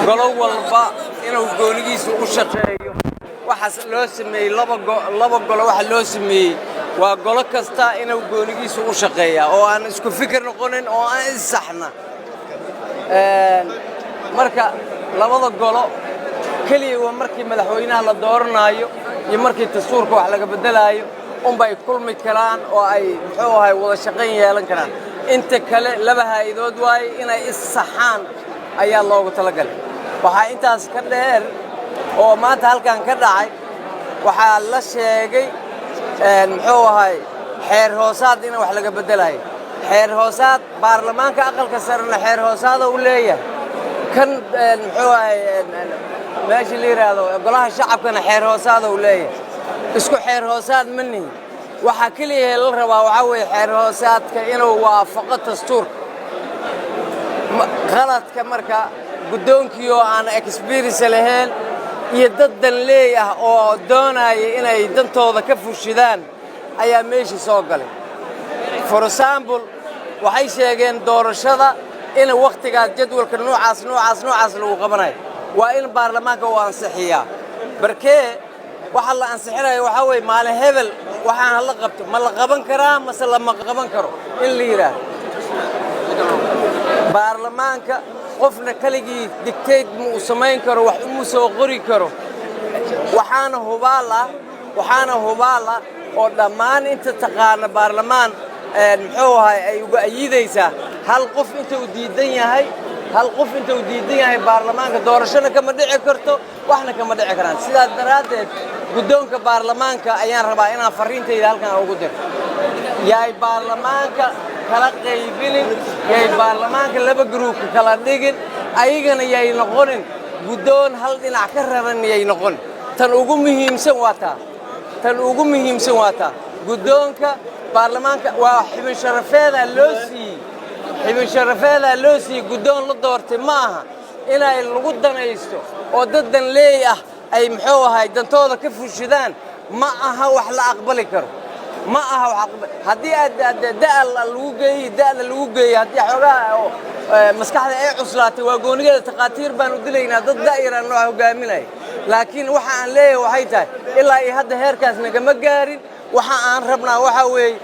Golo walba inuu goonigiisa u shaqeeyo waxaas loo sameeyey. Laba golo waxa loo sameeyey waa golo kasta inuu goonigiisa u shaqeeyaa oo aan isku fikir noqonin oo aan issaxna. Marka labada golo keliya waa markii madaxweynaha la dooranaayo iyo markii dastuurka wax laga beddelaayo unbay kulmi karaan oo ay, muxuu ahay, wada shaqayn yeelan karaan. Inta kale laba hay'adood waaye, inay is-saxaan ayaa loogu talagalay. Waxaa intaas ka dheer oo maanta halkan ka dhacay, waxaa la sheegay, muxuu ahay, xeer hoosaad in wax laga beddelayo. Xeer hoosaad baarlamaanka aqalka sarena xeer hoosaada uu leeyahay, kan, muxuu ahay, meesha la yidhaahdo golaha shacabkana xeer hoosaada uu leeyahay. Isku xeer hoosaad ma nihin. Waxaa keliya la rabaa waxaa weeye xeer hoosaadka inuu waafaqo dastuurka. Qaladka marka guddoonkii oo aan experience lahayn iyo dad danleey ah oo doonaya inay dantooda ka fushidaan ayaa meeshii soo galay. For example, waxay sheegeen doorashada in wakhtigaas jadwalka noocaas, noocaas, noocaas lagu qabanayo. Waa in baarlamaanka uu ansixiyaa. Barkee waxa la ansixinayo waxaa weeye maalin hebel waxaan hala qabto, ma la qaban karaa mase lama qaban karo in la yidhaahdo. Baarlamaanka qofna keligii dictate ma uu samayn karo, wax uma soo qori karo. Waxaana hubaal ah oo dhammaan inta taqaana baarlamaan, muxuu ahay, ay uga ayidaysaa hal qof inta uu diidan yahay baarlamaanka doorashona kama dhici karto, waxna kama dhici karaan. Sidaas daraaddeed guddoonka baarlamaanka ayaan rabaa inaan farriintayda halkan ugu diro: yaay baarlamaanka kala qaybinin, yay baarlamaanka laba group-ka kala dhigin, ayagana yay noqonin guddoon hal dhinac ka raran yay noqon. Tan ugu muhiimsan waa taa, tan ugu muhiimsan waa taa. Guddoonka baarlamaanka waa xubin sharafeedaa loo siiyey, xubin sharafeedaa loo siiyey. Guddoon la doortay ma aha inay lagu danaysto oo dad danleey ah ay, muxuu ahay, dantooda ka fushidaan. Ma aha wax la aqbali karo, ma aha wax. Haddii aad da'a lagu geeyey, da'da lagu geeyey, haddii xoogaa maskaxda ay cuslaatay, waa goonigeeda, takhaatiir baan u dilaynaa, dad da'yara noo hogaaminaya. Laakiin waxa aan leeyahay waxay tahay ilaa iyo hadda heerkaas nagama gaarin. Waxa aan rabnaa waxaa weeye